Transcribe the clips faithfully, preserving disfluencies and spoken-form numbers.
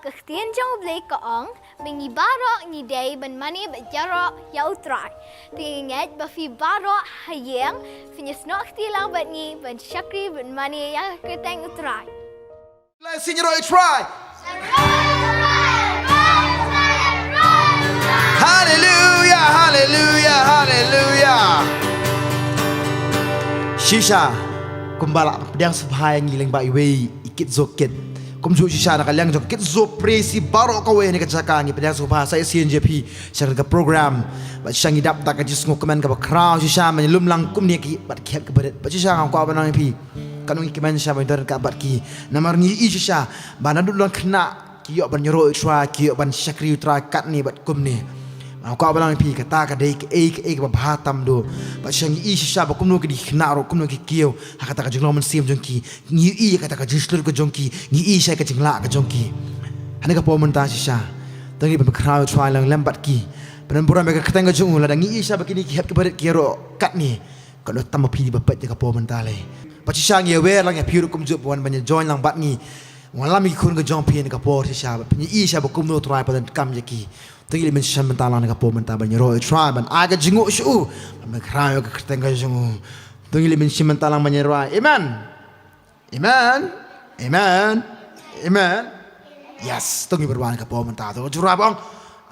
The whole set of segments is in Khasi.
Ka ktien jong U Blei ka ong, ba ngi baroh ngi dei ban mane bad ïaroh ïa U Trai. Te ngi ngeit ba phi baroh ha ïing, phin ïasnoh kti lang bad ngi ban shakri bad mane ïa ka kyrteng U Trai. Let's sing it all, try. Hallelujah, hallelujah, hallelujah. Shisha, kumba la pdiang sngewbha ïa ngi lyngba iwei i Kit Zo Kit. Kumjuh shisha na ka liang jong Kit Zo Praise baroh kawei ne ka jaka ngi pdiang sngewbha sa ïa sien jong phi sha ka program. Bad shisha ngi dap da ka jingsngewkmen kaba khraw shisha ban ïalum lang kumne ki bad ki hep ki barit. Bad shisha nga kwah ban ong ïa phi, katno ngi kmen shisha ban ïadon ka bad ki. Namar ngi i shisha ba naduh don khynnah ki ïoh ban ïaroh ïa U Trai, ki ïoh ban shakri ïa U Trai katne bad kumne. Nga kwah ban ong ïa phi kata ka dei kaei kaei kaba bha tam duh. Bad shisha ngi i shisha ba kumno ki dei khynnah ruh, kumno ki kiew ha kata ka jinglong mynsiem jong ki. Ngi i ïa kata ka jingshlur ka jong ki, ngi i shisha ka jinglah ka jong ki. Hane ka por mynta shisha, to ngin ïa pynkhraw ïa U Trai lang lem bad ki, pynburom ïa ka kyrteng ka jong u. Lada ngi i shisha ba kine ki hep ki barit ki ïaroh katne, katno tam ma phi ba peit ïa ka por mynta lei. Bad shisha ngi ïawer lang ïa phi ruh kumjuh ba wan ban ïa join lang bad ngi. Wan lam ïa ki khun ka jong phi hane ka por shisha, bad phin i shisha ba kumno U Trai u pyndonkam ïa ki. To ngin ïa mynsiem bynta lang hane ka por mynta ban ïaroh ïa U Trai, ban ai ka jingnguh sha u, ban pynkhraw ïa ka kyrteng ka jong u. To ngin ïa mynsiem bynta lang ban ïaroh. Amen. Amen. Amen. Amen. Yes, to ngi ïa wan ka por mynta to. Ju rai ba ong,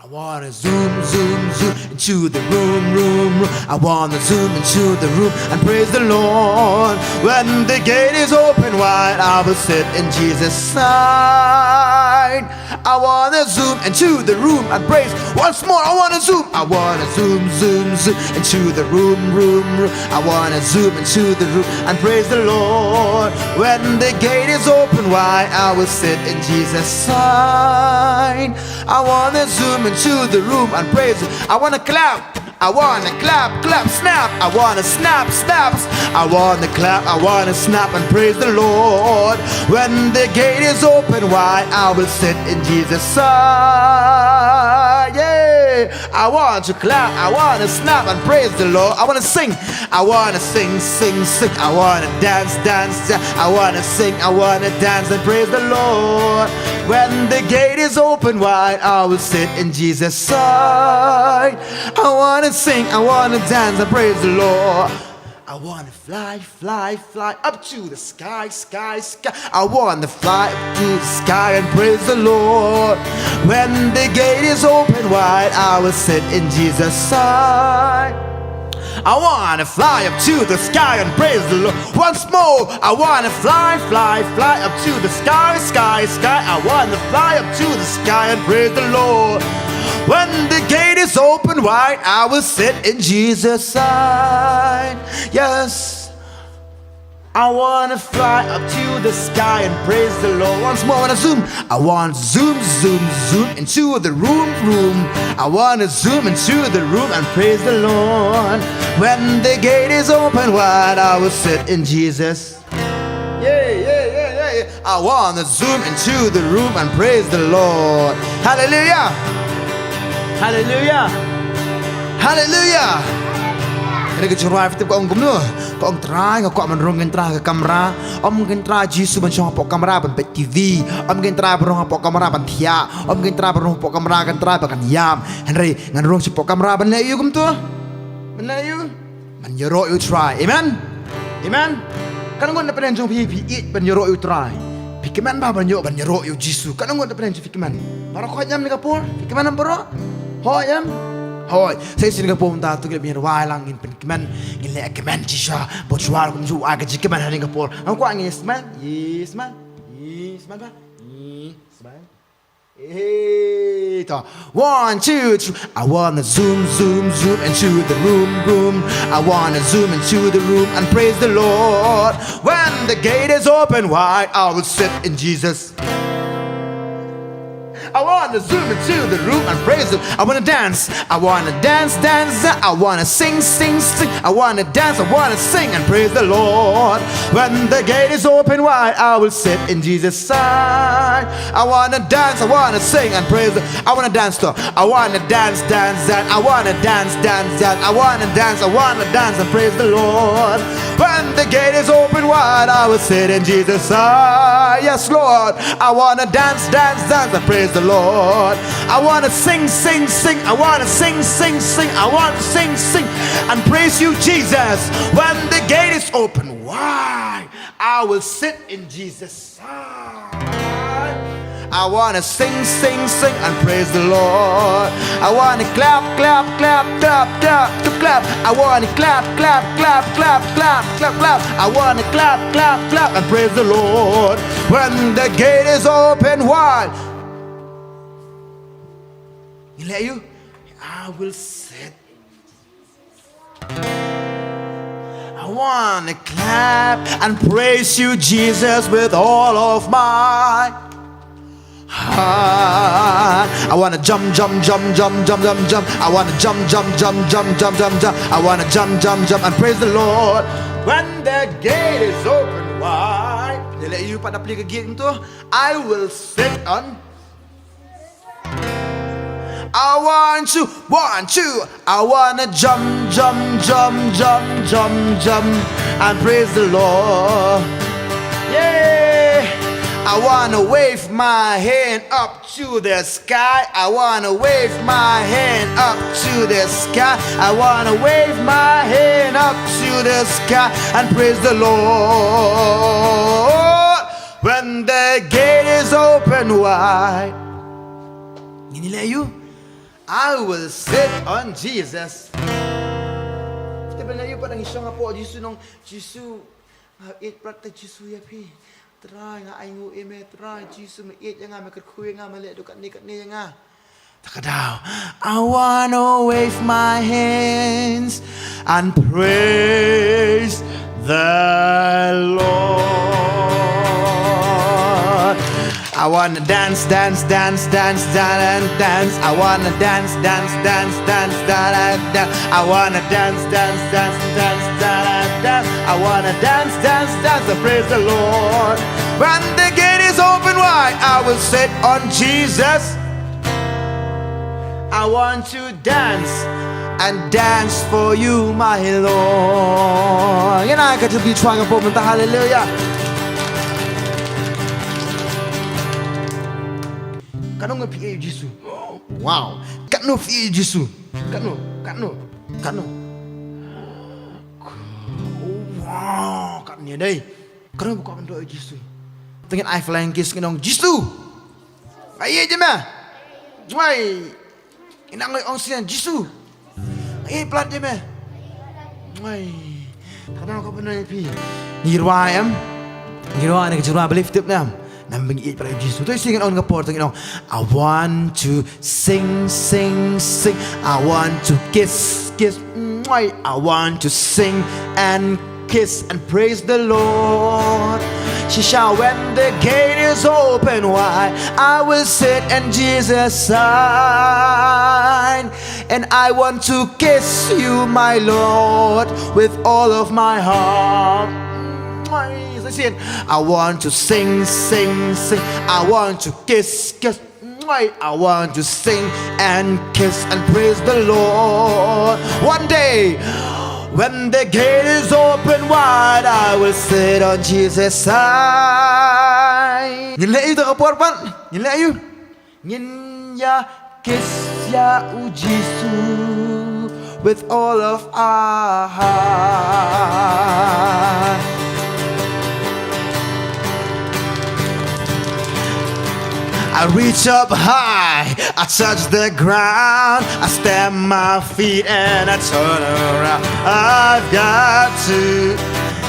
I wanna zoom, zoom, zoom into the room, room, room. I wanna zoom into the room and praise the Lord. When the gate is open wide, I will sit in Jesus' side. I wanna zoom into the room and praise. Once more, I wanna zoom. I wanna zoom, zoom, zoom into the room, room, room. I wanna zoom into the room and praise the Lord. When the gate is open wide, I will sit in Jesus' side. I wanna zoom into the room and praise. I wanna clap. I wanna clap, clap, snap. I wanna snap, snap. I wanna clap, I wanna snap and praise the Lord. When the gate is open wide, I will sit in Jesus' side. Yeah. I want to clap, I wanna snap and praise the Lord. I wanna sing, I wanna sing, sing, sing. I wanna dance, dance, dance. I wanna sing, I wanna dance and praise the Lord. When the gate is open wide, I will sit in Jesus' side. I wanna sing, I wanna dance and praise the Lord. I wanna fly, fly, fly up to the sky, sky, sky. I wanna fly up to the sky and praise the Lord. When the gate is open wide, I will sit in Jesus' side. I wanna fly up to the sky and praise the Lord. Once more, I wanna fly, fly, fly up to the sky, sky, sky. I wanna fly up to the sky and praise the Lord. When the gate is open wide, I will sit in Jesus' side. Yes. I wanna fly up to the sky and praise the Lord. Once more, I wanna zoom. I wanna zoom, zoom, zoom into the room, room. I wanna zoom into the room and praise the Lord. When the gate is open wide, I will sit in Jesus. Yeah, yeah, yeah, yeah, yeah. I wanna zoom into the room and praise the Lord. Hallelujah. Hallelujah. Hallelujah. Kane ka jingrwai phi tip ka ong kumno? Ka ong, Trai, nga kwah ban rung kyntrah ha ka kamra. Ym kyntrah Jisu ban shong hapoh kamra ban peit T V. Ym kyntrah ban rung hapoh kamra ban thiah. Ym kyntrah ban rung hapoh kamra kyntrah ba kan ïam. Hynrei ngan rung shapoh kamra ban leh aïu kumto? Ban leh aïu? Ban ïaroh ïa U Trai. Amen. Amen. Katno ngut na pdeng jong phi phi ïeit ban ïaroh ïa U Trai? Phi kmen ba ban ïoh ban ïaroh ïa U Jisu? Katno ngut na pdeng jong phi kmen? Baroh hoi em ne ka por? Phi kmen em baroh? Hoi em? Hoi. Sa shisien ka por mynta to ngin ïa rwai lang, ngin pynkmen, ngin leh kmen shisha. Bad shuwa kumjuh ai ka jingkmen ha kane ka por. Nga kwah ngin smile. Yes, smile. Yes, smile ba. Yes, smile. Hey, to. One, two, three. I wanna zoom, zoom, zoom into the room, room. I wanna zoom into the room and praise the Lord. When the gate is open wide, I will sit in Jesus. I wanna zoom into the room and praise Him. I wanna dance. I wanna dance, dance. I wanna sing, sing, sing. I wanna dance. I wanna sing and praise the Lord. When the gate is open wide, I will sit in Jesus' side. I wanna dance. I wanna sing and praise. The, I wanna dance to. I wanna dance, dance, dance. I wanna dance, dance, dance. I wanna dance. I wanna dance and praise the Lord. When the gate is open wide, I will sit in Jesus' side. Yes, Lord. I wanna dance, dance, dance and praise the Lord. I wanna sing, sing, sing. I wanna sing, sing, sing. I wanna sing, sing and praise you, Jesus. When the gate is open wide, I will sit in Jesus' side. I wanna sing, sing, sing and praise the Lord. I wanna clap, clap, clap, clap, clap, clap, clap. I wanna clap, clap, clap, clap, clap, clap, clap. I wanna clap, clap, clap and praise the Lord. When the gate is open wide. Ngi leh aïu? I will sit. I wanna clap and praise you, Jesus, with all of my heart. I wanna jump, jump, jump, jump, jump, jump, jump. I wanna jump, jump, jump, jump, jump, jump, jump. I wanna jump, jump, jump and praise the Lord. When the gate is open wide. Ngi leh aïu pat da plie ka gate tu? I will sit on I want to, want to, I wanna jump, jump, jump, jump, jump, jump, and praise the Lord. Yeah, I wanna wave my hand up to the sky. I wanna wave my hand up to the sky. I wanna wave my hand up to the sky and praise the Lord. When the gate is open wide. Ngin ïa leh aïu? I will sit on Jesus. Te ban leh aïu pat ngi shong hapoh Jisu, nong Jisu. Nga ïeit palat ïa Jisu ïa phi. Trai, nga ainguh ïa me Trai, Jisu me ïeit ïa nga, me kyrkhu ïa nga, me leh haduh katne katne ïa nga. Te ka daw. I wanna wave my hands and praise the Lord. I wanna dance, dance, dance, dance, dance, and dance. I wanna dance, dance, dance, dance, dance, and dance. I wanna dance, dance, dance, dance, dance, and dance. I wanna dance, dance, dance, and praise the Lord. When the gate is open wide, I will sit on Jesus. I want to dance and dance for you, my Lord. Ngin ai ka jingpynthoh nga pom mynta, haleluya. Katno nga phi ïeit Jisu? Wow. Katno phi ïeit Jisu? Katno, katno, katno. Wow, katne dei. Katno ba kwah ban ïeit Jisu. Te ngin ai flying kiss, ngin ong Jisu. Ai ïeit ïa me. Wai. Ina ngai ong sien Jisu. Ai plat ïa me. Wai. Katno ka pynai phi. Ngi rwai em. Ngi rwai ne ka jingrwai ba lifted ne em. Namar ba ngi ïeit palat ïa Jisu. To sing ong ka por to ong. I want to sing, sing, sing. I want to kiss, kiss. Mwah. I want to sing and kiss and praise the Lord. Shisha, when the gate is open wide, I will sit in Jesus' side. And I want to kiss you, my Lord, with all of my heart. Mwah. Sing. I want to sing, sing, sing. I want to kiss, kiss. Mwah. I want to sing and kiss and praise the Lord. One day, when the gate is open wide, I will sit on Jesus' side. Ngin leh aïu da ka por pat? Ngin leh aïu? Ngin ïa kiss ïa u Jisu with all of our heart. I reach up high, I touch the ground, I stamp my feet and I turn around. I've got to,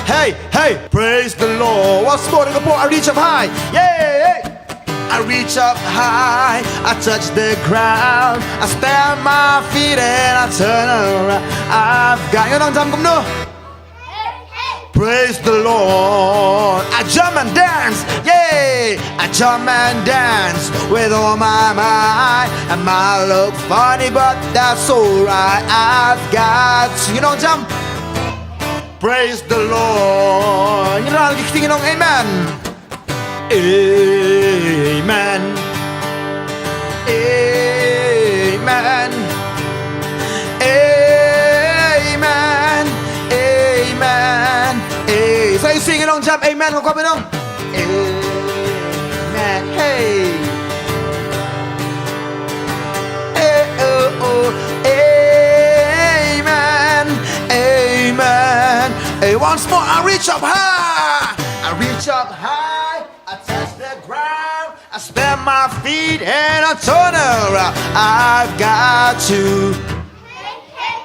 hey, hey, praise the Lord. Once more, I reach up high, yeah. I reach up high, I touch the ground, I stamp my feet and I turn around. I've got, ngin ong jam kumno? Praise the Lord. I jump and dance, yeah. I jump and dance with all my might. I might look funny, but that's alright. I've got, ngin ong jam. Praise the Lord. Ngin rwai ki kti, ngin ong amen. Amen. Amen. Amen. Amen. Sa ïa u sing ngi long jam amen, ko ko binong. Amen. Hey. Eh, oh, oh. Amen. Amen. Hey, once more, I reach up high. I reach up high. I touch the ground. I stamp my feet and I turn around. I've got to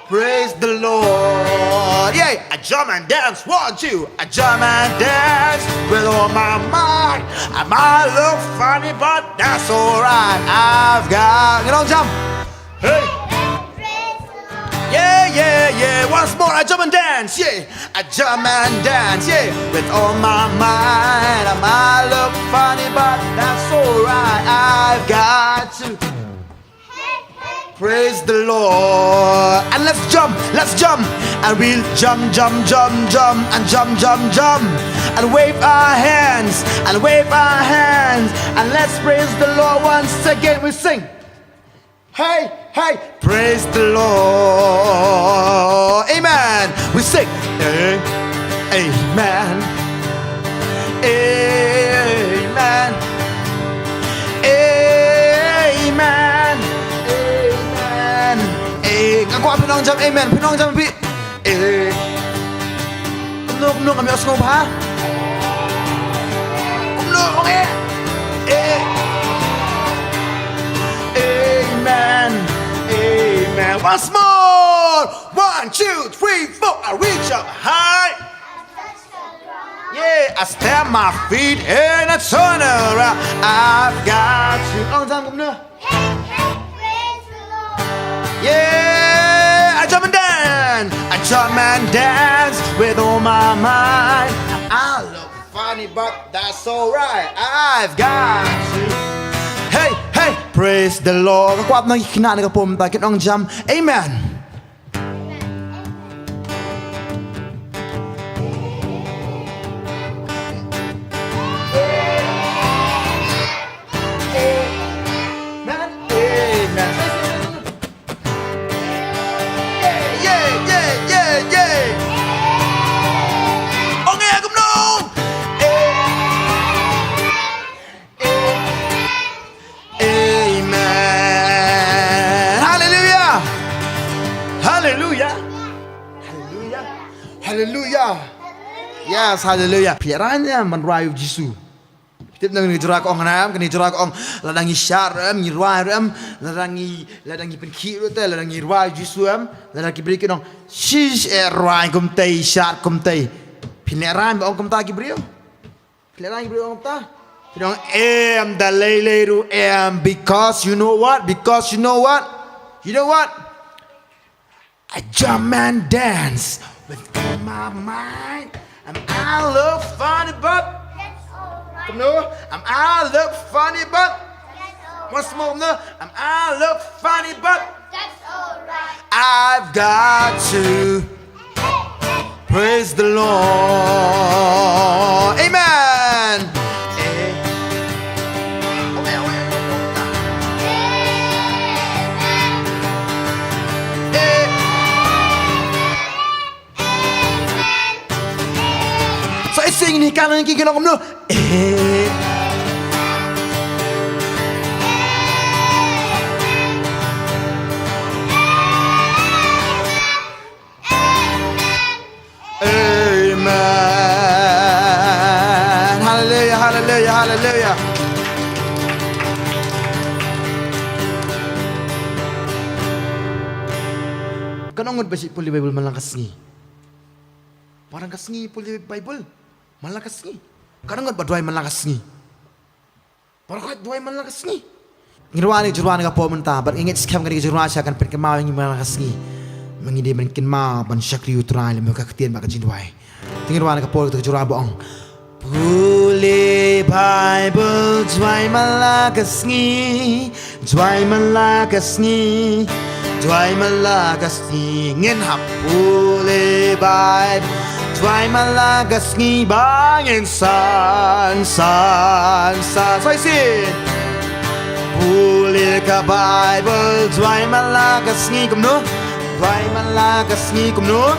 praise the Lord. Yeah, I jump and dance, one, two. I jump and dance with all my might. I might look funny, but that's alright. I've got, you know, jump. Hey. Yeah, yeah, yeah. Once more, I jump and dance. Yeah, I jump and dance. Yeah, with all my might. I might look funny, but that's alright. I've got to praise the Lord. And let's jump, let's jump. And we'll jump, jump, jump, jump, and jump, jump, jump. And wave our hands, and wave our hands. And let's praise the Lord once again. We sing. Hey, hey, praise the Lord. Amen. We sing. Eh, amen. Amen. Amen. Amen. Eh, nga kwah pynlong jam amen. Pynlong jam bit. Eh. Kumno, kumno, ngam ïohsngew bha. Kumno, ong eh. Eh. Amen. Amen. Once more. One, two, three, four. I reach up high. Yeah, I stamp my feet and I turn around. I've got to. Ong jam kumno. Hey, hey, praise the Lord. Yeah, I jump and dance. I jump and dance with all my might. I look funny, but that's alright. I've got to. Hey, hey, praise the Lord. Ka kwah nang kina na ka pom ta kin ong jam. Amen. Amen. Amen. Yeah, yeah, yeah, yeah, yeah. Ong eh, kumno. Amen. Hallelujah. Hallelujah. Hallelujah. Hallelujah. Yes, hallelujah. Phi ïa rwai ne em ban rwai u Jisu? Tip na kane ka jura ka ong, na em, kane ka jura ka ong, lada ngi shad ruh em, ngi rwai ruh em, lada ngi, lada ngi pynkhih ruh te, lada ngi rwai u Jisu em, lada ki briew ki ong, shish, eh, rwai kumtei, shad kumtei. Phi ïa rwai ba ong kumta ki briew? Phi ïa rwai ki briew ong kumta? Phi ong em da lei lei ruh em, because you know what? Because you know what? You know what? I jump and dance with all my might. And I look funny, but that's alright. Kumno? And I look funny, but that's alright. Once more, no? And I look funny, but that's alright. I've got to praise the Lord. Amen. Eh. Eh. Sa ïa sing ni ka nang ki ki nong kumno. Eh. Amen. Hallelujah, hallelujah, hallelujah. Katno ngut ba shu pule Baibl man la ka sngi? Parang ka sngi pule Baibl man la ka sngi. Katno ngut ba duwai man la ka sngi? Baroh duwai man la ka sngi. Ngi rwai ïa ka jingduwai na ka por mynta, bad ngi ngeit skhem ka dei ka jingduwai sha kan pynkynmaw ïa ngi man la ka sngi. Ma ngi dei ban kynmaw ban shakri U Trai lem bad ka ktien bad ka jingduwai. Te ngi rwai ïa ka por, ka jingduwai ba ong. Pule Baibl, duwai man la ka sngi, duwai man la ka sngi, duwai man la ka sngi. Ngin hap pule Baibl, duwai man la ka sngi ba ngin san, san, san. Sa ïa sing. Pule ka Baibl, duwai man la ka sngi kumno? Duwai man la ka sngi kumno?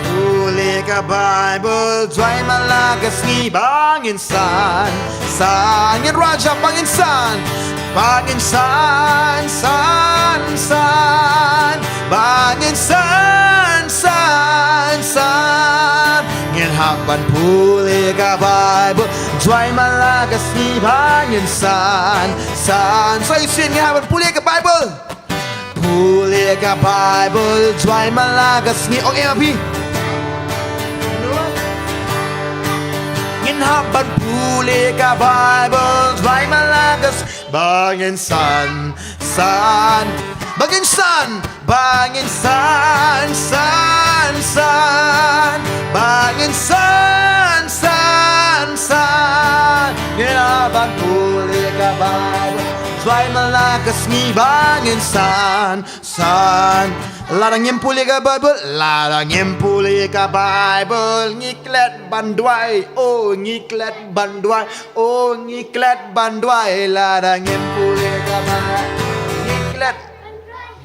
Pule Ka Baibl, duwai man la ka sngi ba ngin san, san, ngin rwai jam ba ngin san, ba ngin san, san, san, ba ngin san, san, san. Ngin hap ban pule ka Baibl, duwai man la ka sngi ba ngin san, san, san, sien ngin hap ban pule ka Baibl. Pule ka Baibl, duwai man la ka sngi. Ong em phi. Ngin hap ban pule ka Baibl, duwai man la ka sngi. Ba ngin san, san. Ba ngin san, ba ngin san, san, san. Ba ngin san, san, san. Ngin hap ban pule ka Baibl, duwai man la ka sngi ba ngin san, san. Lada ngim pule ka Baibl, lada ngim pule ka Baibl, ngi klet ban duwai, oh, ngi klet ban duwai, oh, ngi klet ban duwai, lada ngim pule ka Baibl, ngi klet.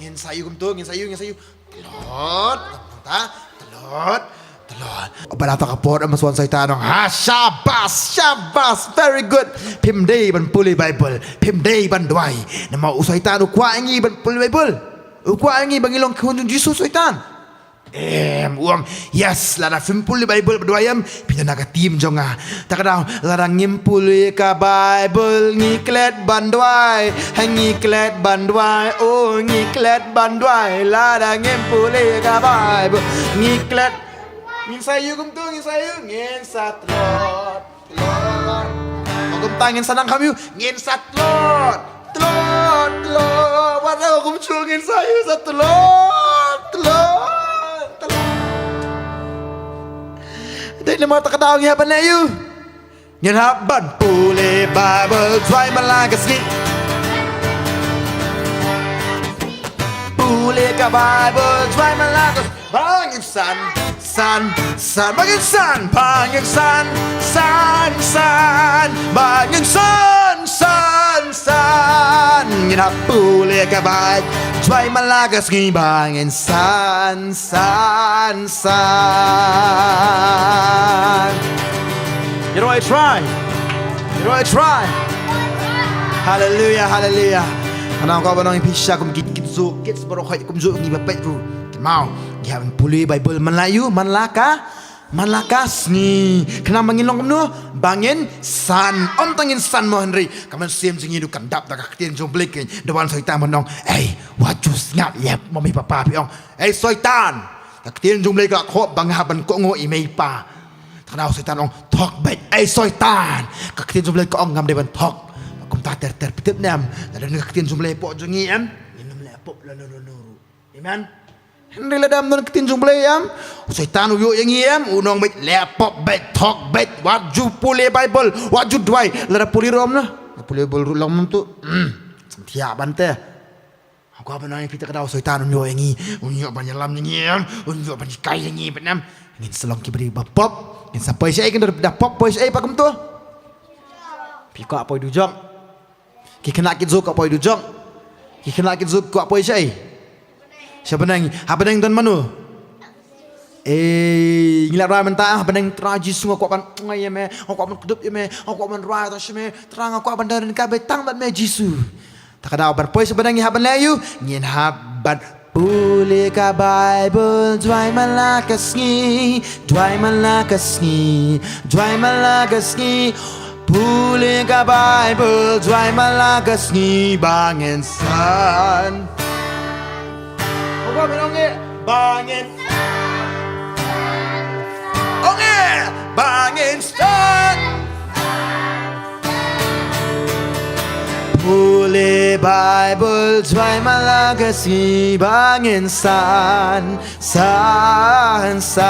Ngin sa ïoh kumto, ngin sa ïoh, ngin sa ïoh. Tlot, kumta, tlot, tlot. Ba la ta ka por, em, sa wan Soitan ong, ha, shabas, shabas, very good. Phim dei ban pule Baibl, phim dei ban duwai. Namar u Soitan u kwah ïa ngi ban pule Baibl. U kwah ïa ngi ba ngin long khun jong u Jisu, Soitan. Em, u ong, yes, lada phim pule Baibl bad duwai em, phin don ha ka team jong nga. Ta ka daw, lada ngim pule ka Baibl, ngi klet ban duwai, ha, ngi klet ban duwai, oh, ngi klet ban duwai, lada ngim pule ka Baibl, ngi klet. Ngin sa ïoh kumto, ngin sa ïoh, ngin sa tlot. Tlot. Ong kumta ngin sa nang kham ïoh, ngin sa tlot. Tlot, tlot. Wat ong kumjuh ngin sa ïoh sa tlot. Tlot, tlot. Dei namar ta ka daw ngi hap ban leh ïoh. Ngin hap ban pule Baibl, duwai man la ka sngi. Pule ka Baibl, duwai man la ka sngi. Ba ngin san, san, san, ba ngin san, ba ngin san, san, san, ba ngin san, san, san. Ngin hap pule ka Baibl, duwai man la ka sngi ba ngin san, san, san. Ïaroh ïa U Trai. Ïaroh ïa U Trai. Haleluya, haleluya. Nga kwah ban ong ïa phi sha kum ki, ki jong, ki baroh hi kumjuh ngi ba peit ruh. Kynmaw, ngi hap ban pule Baibl man la ïoh, man la ka, man la ka sngi. Khnang ba ngin long kumno, ba ngin san. Ym tang ngin san mo, hynrei ka mynsiem jong ngi ruh kan dap da ka ktien jong U Blei. Ka da wan Soitan ban ong, ei, wat ju sngap ïa mummy papa, phi ong, ei Soitan, ka ktien jong U Blei ka la khot ba nga hap ban kohnguh ïa i mei i pa. Ta ka daw Soitan ong, thok beit, ei Soitan, ka ktien jong U Blei ka ong ngam dei ban thok. Kumta ter ter, phi tip ne em, lada don ka ktien jong U Blei hapoh jong ngi em, ngin ym leh pop lano lano ruh. Amen. Hynrei lada ym don ka ktien jong U Blei em, u Soitan u ïoh ïa ngi em, un ong beit, leh pop beit, thok beit, wat ju pule Baibl, wat ju duwai. Lada pule ruh ym noh, pule Baibl ruh long ym tu. Hmm. Thiah ban te. Nga kwah ban ong ïa phi, ta ka daw Soitan un ïoh ïa ngi, un ïoh ban ïalam ïa ngi em, un ïoh ban hikai ïa ngi, ban em. Ngin sa long ki briew ba pop, ngin sa poi shaei, kin da pop poi shaei pat kumto? Phi kwah poi dujok? Ki khynnah ki jong u kwah poi dujok? Ki khynnah ki jong u kwah poi shaei? Sha bneng, ha bneng don mano? Ei, ngi la rwai mynta, ha bneng, Trai Jisu nga kwah ban ong ïa me, nga kwah ban kdup ïa me, nga kwah ban rwai tang sha me, Trai nga kwah ban don ryngkat beit tang bad me Jisu. Ta ka daw ban poi sha bneng ngi hap ban leh ïoh, ngin hap ban pule ka Baibl, duwai man la ka sngi, duwai man la ka sngi, duwai man la ka sngi. Pule ka Baibl, duwai man la ka sngi, ba ngin san. Ong ba ngin, ba ngin. Ong eh, ba ngin san. Pule Baibl, duwai man la ka sngi, ba ngin san, san, san.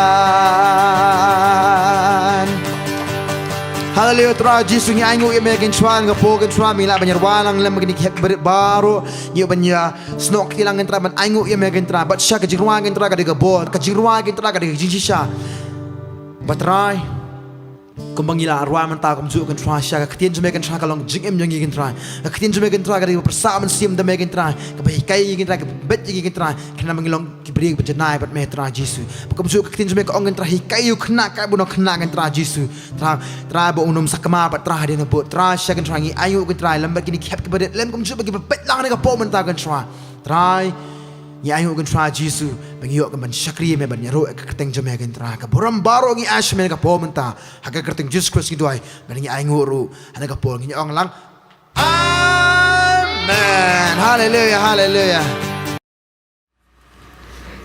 Haleluya, Trai Jisu, ngi ainguh ïa me kynshwa, ka por kynshwa me lah ban ïa rwai lang lem kine ki hep barit baroh, ngi ïoh ban ïa snoh kti lang kynshwa ban ainguh ïa me kynshwa, bad sha ka jingrwai kynshwa ka dei ka bor, ka jingrwai kynshwa ka dei ka jingshisha. Ba Trai, Kumba ngi la rwai mynta kumjuh Kynrad, sha ka ktien jong me Kynrad ka long jingim jong ngi Kynrad. Ka ktien jong me Kynrad ka dei ba pyrshah mynsiem da me Kynrad, kaba hikai ïa ngi Kynrad, kaba bit ïa ngi Kynrad. Khnang ba ngi long ki briew ba janai bad me Trai Jisu. Ba kumjuh ka ktien jong me ka ong Kynrad, hikai ïa u khynnah kaei ba u nongkhynnah Kynrad Jisu. Trai, Trai ba un ym sakma bad Trai hadien ba bud. Trai sha Kynrad ngi ainguh Kynrad lem bad kine ki hep kiba rit lem kumjuh bad kiba peit lang ha kane ka por mynta Kynrad. Trai ngi ainguh Kynrad Jisu ba ngi ïoh ban shakri ïa me bad ngi ruh ka kyrteng jong me Kynrad. Ka burom baroh ngi ai sha me ha kane ka por mynta. Ha ka kyrteng Jisu Khrist ngi duwai, bad ngi ainguh ruh, ha kane ka por ngi ong lang. Amen. Haleluya, haleluya.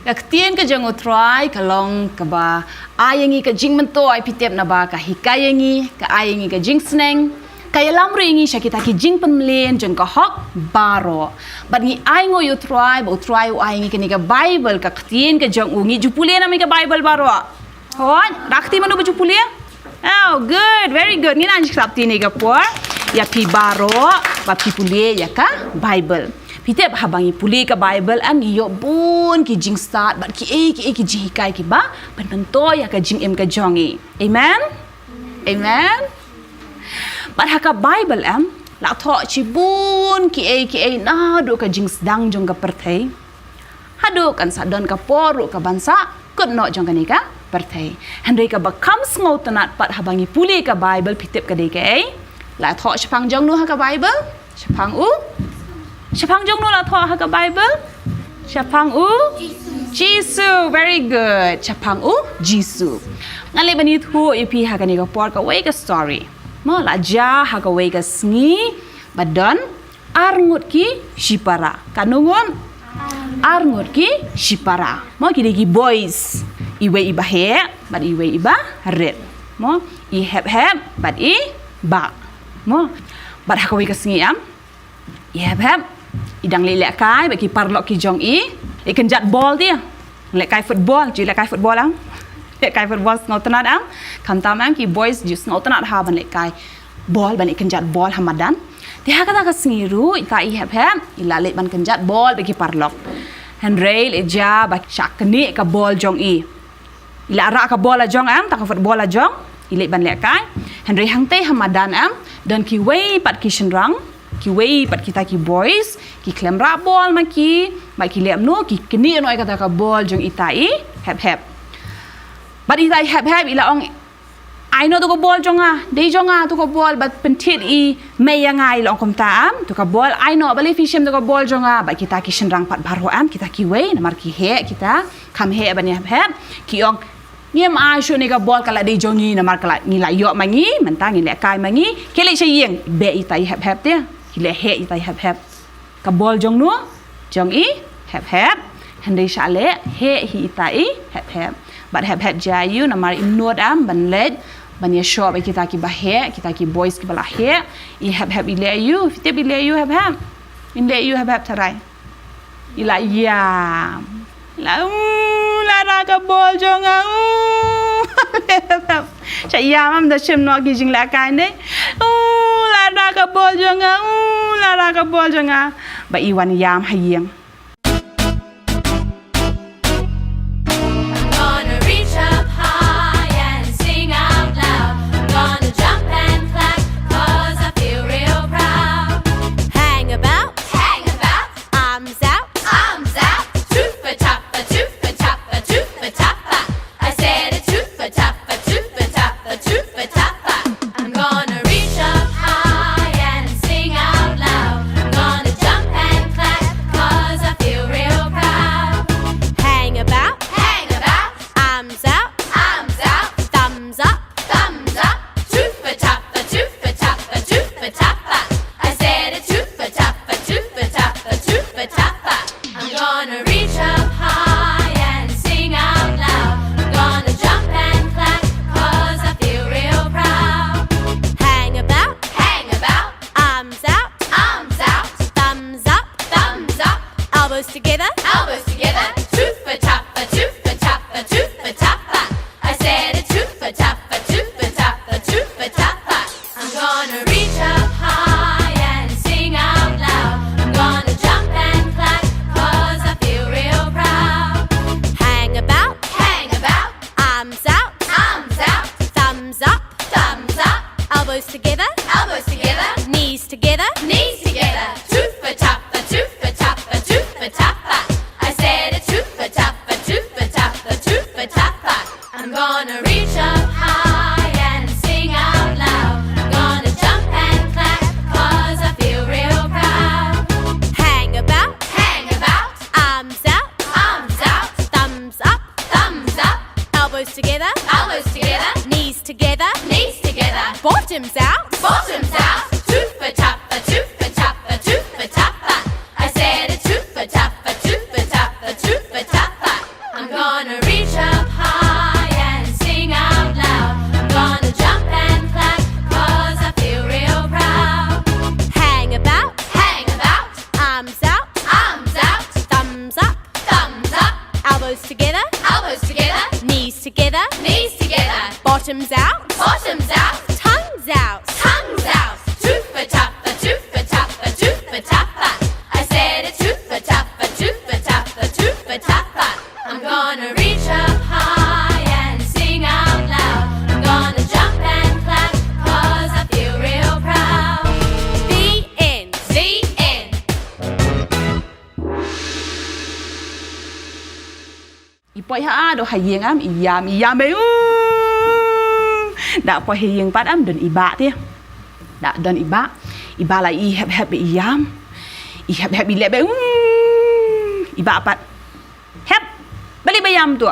Ka ktien ka jong U Trai ka long kaba ai ïa ngi ka jingmyntoi, phi tip, naba ka hikai ïa ngi, ka ai ïa ngi ka jingsneng, ka ïalam ruh ïa ngi sha kita ki jingpynmlien jong ka hok baroh. Bad ngi ainguh ïa U Trai ba U Trai u ai ïa ngi kane ka Baibl, ka ktien ka jong u. Ngi ju pule na me ka Baibl baroh? Hooid, rah kti mano ba ju pule? Oh, good, very good. Ngin ai jingkyrpad ïa ka por ïa phi baroh ba phi pule ïa ka Baibl. Phi tip, haba ngi pule ka Baibl, ngi ïoh bun ki jingstad bad kiei kiei ki jinghikai kiba pynmyntoi ïa ka jingim ka jong ngi. Amen. Amen. Bad ha ka Baibl, em, la thoh shibun kiei kiei naduh ka jingsdang jong ka pyrthei haduh kan sa don ka por ruh kaban sa kut noh jong kane ka pyrthei. Hynrei kaba kham sngewtynnad pat haba ngi pule ka Baibl, phi tip ka dei kaei? La thoh shaphang jong no ha ka Baibl? Shaphang u? Shaphang jong no la thoh ha ka Baibl? Shaphang u? Jisu. Very good. Shaphang u Jisu. Ngan leit ban ïathuh ïa phi ha kane ka por kawei ka story. Mo, la jia ha kawei ka sngi ba don arngut ki shipara. Katno ngut? Arngut ki shipara. Mo, ki dei ki boys. Iwei iba heh bad iwei iba rit. Mo, i Hep Hep bad i Bah. Mo, bad ha kawei ka sngi, em, i Hep Hep i dang leit lehkai bad ki paralok ki jong i. Leit kynjat bol te. Lehkai football, ju lehkai football, em. Lehkai football sngewtynnad, em. Khamtam, em, ki boys ju sngewtynnad ha ban lehkai bol, ban leit kynjat bol ha madan. Te ha kata ka sngi ruh, ita i Hep Hep i la leit ban kynjat bol bad ki paralok. Hynrei leit jia ba shah knieh ka bol jong i. I la rah ka bol la jong, em, ta ka football la jong. I leit ban lehkai. Hynrei hangtei ha madan, em, don kiwei pat ki shynrang, kiwei pat kita ki boys, ki khlem rah bol ma ki, bad ki leh kumno, ki knieh noh ïa kata ka bol jong ita i Hep Hep. Bad ita i Hep Hep i la ong, "Ai noh to ka bol jong nga, dei jong nga to ka bol, bad pynthied i mei ïa nga," i la ong kumta, em, "to ka bol, ai noh, balei phi shim to ka bol jong nga?" Bad kita ki shynrang pat baroh, em, kita kiwei, namar ki heh kita, kham heh ban ïa Hep Hep, ki ong, "Ngim ai shuh ne ka bol, ka la dei jong ngi, namar ka la, ngi la ïoh ma ngi, mynta ngi lehkai ma ngi, khie leit sha ïing." Beh ita i Hep Hep te, ki leh heh ita i Hep Hep. Ka bol jong no? Jong i Hep Hep. Hynrei shah leh heh hi ita i Hep Hep. Bad Hep Hep jia aïu, namar im nud, em, ban leit ban ïashoh bad kita kiba heh, kita ki boys kiba la heh. I Hep Hep i leh aïu, phi tip i leh aïu Hep Hep? I leh aïu Hep Hep, tharai? I la ïam. La, u, la rah ka bol jong nga, u. Shah ïam, em, da shim noh ki jinglehkai ne. U, la rah ka bol jong nga, u, la rah ka bol jong nga. Bad i wan ïam ha ïing. I'm gonna reach up high and sing out loud. I'm gonna jump and clap 'cause I feel real proud. Hang about, hang about, arms out, arms out. Toofa taffa, toofa taffa, toofa taffa. I said a toofa taffa, toofa taffa, toofa taffa. I'm gonna reach up high and sing out loud. I'm gonna jump and clap 'cause I'm gonna reach up high and sing out loud. I'm gonna jump and clap 'cause I feel real proud. Hang about, hang about. Arms out, arms out. Thumbs up, thumbs up. Elbows together, elbows together. Knees together, knees together. Bottoms out, bottoms out. Toofa taffa, toofa taffa, toofa taffa. I said a toofa taffa, toofa taffa, toofa taffa. I'm gonna reach up high and sing out loud. I'm gonna jump and clap 'cause I feel real proud. Hang about, hang about. Arms out, arms out. Thumbs up, thumbs up. Elbows together, elbows together. Knees together, knees together. Bottoms out, bottoms out. Tongues out, tongues out. Toofa taffa, toofa taffa, toofa taffa. I said a toofa taffa, toofa taffa, toofa taffa. I'm gonna reach up high and sing out loud. I'm gonna jump and clap 'cause I feel real proud. The end. The end. I poi ha, do ha ïing am, i ïam, i ïam, eh, um. Da poi ha ïing pat am, don i bah te. Da don i bah, i bah la i hep hep i ïam. I hep hep i leh bha, um. I bah pat. Hep. Balei ba ïam to?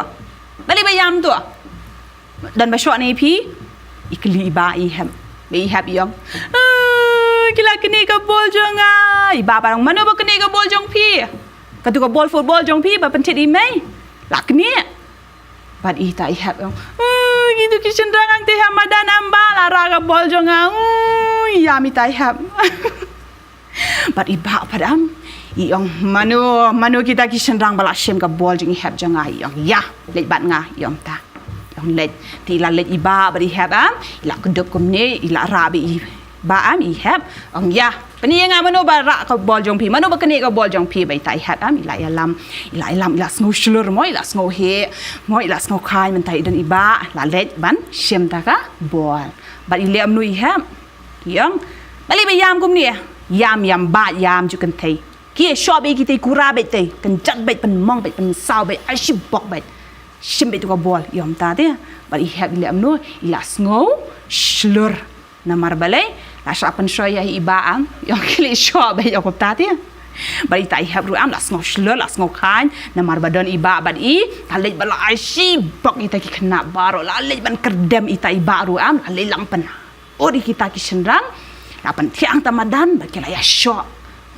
Balei ba ïam to? Don ba shoh ne phi? I kylli i bah i hep. Ba i hep i ong, "Ah, ki la knieh ka bol jong nga." I bah pat ong, "Mano ba knieh ka bol jong phi? Katu ka bol football jong phi ba pynthied i mei la knieh." Bad ita i hep i ong, "Ah, kitu ki shynrang hangtei ha madan am bah la rah ka bol jong nga. Uh, ïam." Ita i hep. Bad i bah pat am, i ong, "Mano, mano kita ki shynrang ba la shim ka bol jong i hep jong nga?" I ong, "Ïa, leit bad nga," i ong ta. I ong, "Leit." Te i la leit i bah bad i hep am, i la kdup kumne, i la rah bad i bah am, i hep. Ong, "Ïa, pyni ïa nga mano ba rah ka bol jong phi, mano ba knieh ka bol jong phi." Bad ita i hep am, i la ïalam, i la ïalam, i la sngew shlur mo, i la sngew heh mo, i la sngew khlaiñ, mynta i don i bah, la leit ban shim ta ka bol. Bad i leh kumno i hep? I ong, "Balei ba ïam kumne? Ïam, ïam bah, ïam ju kynthei. Ki shoh bha kitei, kura bha tei, kynjat bha, pynmong bha, pynsaw bha, ai shi bok bha. Shim bha tu ka bol," i ong ta te. Bad i hep i leh kumno, i la sngew shlur. Namar balei? La shah pynshoi ïa i bah am, i ong ki leh shoh bha ïa kumta te. Bad ita i hep ruh am, la sngew shlur, la sngew khlaiñ, namar ba don i bah bad i, la leit bad la ai shi bok ita ki khynnah baroh, la leit ban kyrdem ita i bah ruh am, la leit lang pyn- Ot ïa kita ki shynrang, la pynthiah hangta madan, bad ki la ïashoh.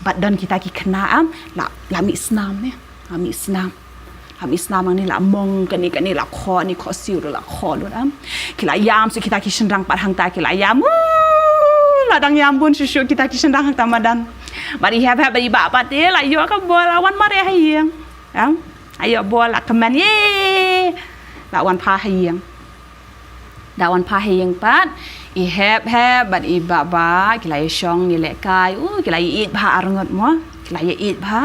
Bad don kita ki khynnah am, la, la mih snam ne, la mih snam. La mih snam hangne la mong kane kane la khoh ne khoh siew ruh la khoh lut am. Ki la ïam shuh kita ki shynrang pat hangta ki la ïam. Uh, la dang ïam bun shuh shuh kita ki shynrang hangta madan. Bad i hep hep bad i bah pat te la ïoh ka bol la wan mareh ha ïing. Am, la ïoh bol la kmen ye. La wan phah ha ïing. Da wan phah ha ïing pat, i hep hep bad i bah bah, ki la ïashong ïalehkai, uh, ki la ïaieit bha arngut mo, ki la ïaieit bha.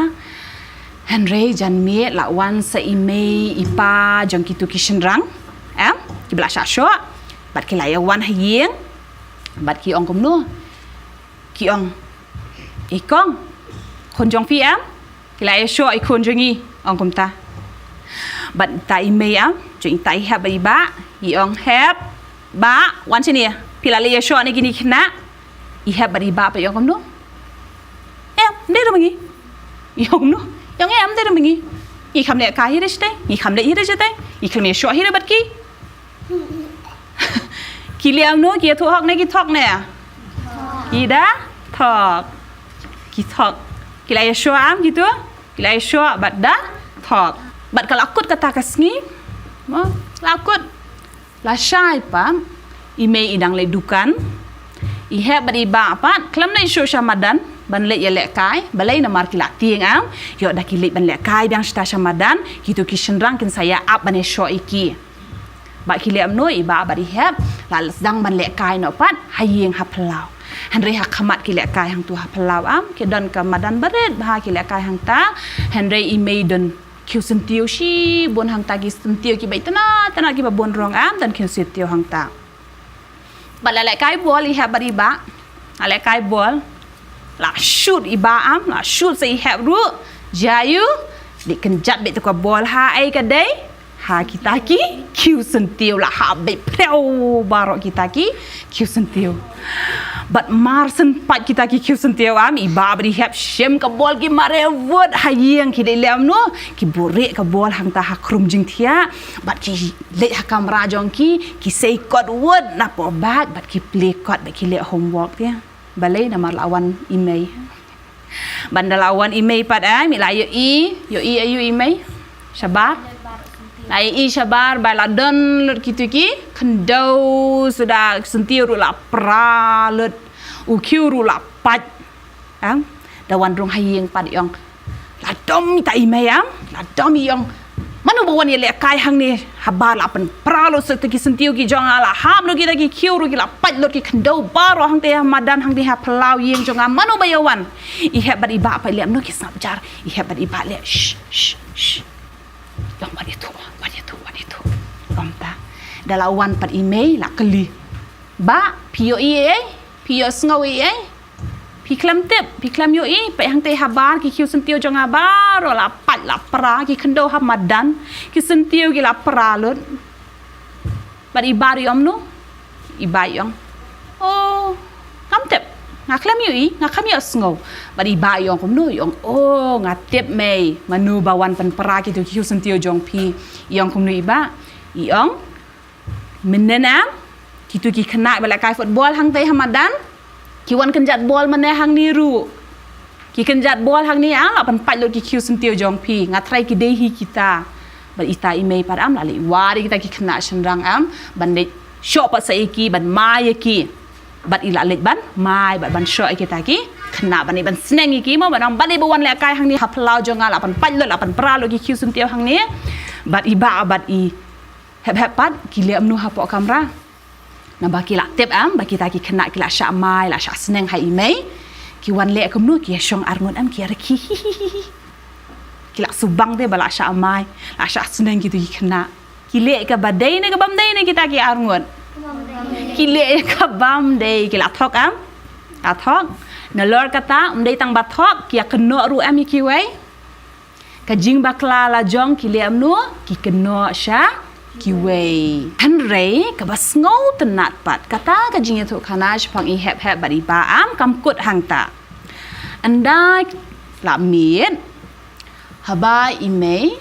Hynrei janmiet la wan sa i mei i pa jong kitu ki shynrang. Em, kiba la shah shoh, bad ki la ïawan ha ïing, bad ki ong kumno. Ki ong, "I kong, khun jong phi em?" Ki la ïashoh i khun jong ngi, ong kumta. Bad ita i mei em, jong ita i hep bad i bah, i ong, "Hep, bah, wan shane, phi la leit ïashoh ne kine ki khynnah?" I hep bad i bah pat i ong kumno. "Em, ym dei ruh ma ngi." I ong kumno. I ong, "Em, ym dei ruh ma ngi. Ngi kham lehkai hi ruh shatei, ngi kham leit hi ruh shatei, ngi khlem ïashoh hi ruh bad ki." Ki leh kumno, ki ïathuh hok ne ki thok ne? Ki da thok. Ki thok. Ki la ïashoh em kitu? Ki la ïashoh bad da thok. Bad ka la kut kata ka sngi. Mo, la kut. La shai pat, i mei i dang leit dukan. I hep bad i bah pat, khlem leit shuh sha madan ban leit ïalehkai, balei namar ki la tieng em, ïoh da ki leit ban lehkai biang shata sha madan, kitu ki shynrang kin sa ïa ap ban ïashoh ïa ki. Bad ki leh kumno, i bah bad i hep la sdang ban lehkai noh pat ha ïing ha phyllaw. Hynrei ha khmat ki lehkai hangtu ha phyllaw em, ki don ka madan barit bha, ki lehkai hangta. Hynrei i mei don khiew syntiew shibun hangta, ki syntiew kiba itynnad tynnad kiba bun rong em, don khiew syntiew hangta. Bad la lehkai bol i hep bad i bah. La lehkai bol. La shoot i bah em, la shoot sa i hep ruh. Jia aiu? Dei kynjat beit tu ka bol, ha ei ka dei? Ha kita ki khiew syntiew, la hap beit phriew baroh kita ki khiew syntiew. Bad mar shen pat kita ki khiew syntiew, am, i Bah bad i Hep shim ka bol ki mareh wut ha ïing, ki dei leh kumno, ki buhrieh ka bol hangta ha khrum jingthiah, bad ki leit ha kamra jong ki, ki sei kot wut na poh bag, bad ki plie kot, bad ki leh homework ïa. Balei? Namar la wan i mei. Bad ynda la wan i mei pat, em, i la ïohi, ïohi aïu i mei? Shabar. La ïohi shabar, ba la don lut kito ki khyndew, suda syntiew ruh la pra lut, u khiew ruh la pait. Em, da wan rung ha ïing pat i ong, la dom ita i mei, em, la dom, i ong, mano ba wan ïalehkai hangne, haba la pynpra lut sa kita ki syntiew ki jong nga, la hap noh kita ki khiew ruh ki la pait lut, ki khyndew baroh hangta ha madan, hangta ha phyllaw ïing jong nga, mano ba ïa wan? I Hep bad i Bah pat leh kumno, ki sngap jar. I Hep bad i Bah leh, sh, sh, sh. Ïong, wat ïathuh, wat ïathuh, wat ïathuh. Kumta. Da la wan pat i mei, la kylli, Bah, phi ïohi ei ei? Phi ïohsngew ei ei? Phi khlem tip, phi khlem ïohi? Peit hangta habar, ki khiew syntiew jong nga baroh la pait, la pra, ki khyndew ha madan, ki syntiew ki la pra lut. Bad i Bah ruh i ong kumno? I Bah i ong, oh, ngam tip. Nga khlem ïohi, nga khlem ïohsngew. Bad i Bah i ong kumno? I ong, oh, nga tip mei, mano ba wan pynpra kito ki khiew syntiew jong phi. I ong kumno i Bah? I ong, mynne, em, kito ki khynnah ba lehkai football hangta ha madan, ki wan kynjat bol mynne hangne ruh. Ki kynjat bol hangne, em, la pynpait lut ki khiew syntiew jong phi. Nga tharai ki dei hi kita. Bad ita i mei pat, em, la leit wad ïa kita ki khynnah shynrang, em, ban leit shoh pat sa ïa ki, ban mai ïa ki. Bad i la leit ban mai, bad ban shoh ïa kita ki khynnah, ban leit ban sneng ïa ki mo, ban ong, balei ba wan lehkai hangne ha phyllaw jong nga, la pynpait lut, la pynpra lut ki khiew syntiew hangne. Bad i Bah bad i Hep Hep pat ki leh kumno hapoh kamra? Naba ki la tip, em, ba kita ki khynnah ki la shah mai, la shah sneng ha i mei. Ki wan leh kumno? Ki ïa shong arngut, em, ki ïa rkhie. Ki la shu bang te ba la shah mai, la shah sneng kito ki khynnah. Ki leh kaba dei ne kabym dei ne kita ki arngut? Ki leh kabym dei. Ki la thok, em? La thok. Nalor kata, ym dei tang ba thok, ki ïa kynnoh ruh, em, ïa kiwei. Ka jingbakla la jong ki leh kumno? Ki kynnoh sha kiwei. Hynrei kaba sngewtynnat pat, kata ka jingïathuhkhana shaphang i Hep Hep bad i Bah, em, kam kut hangta. Ynda la miet, haba i mei,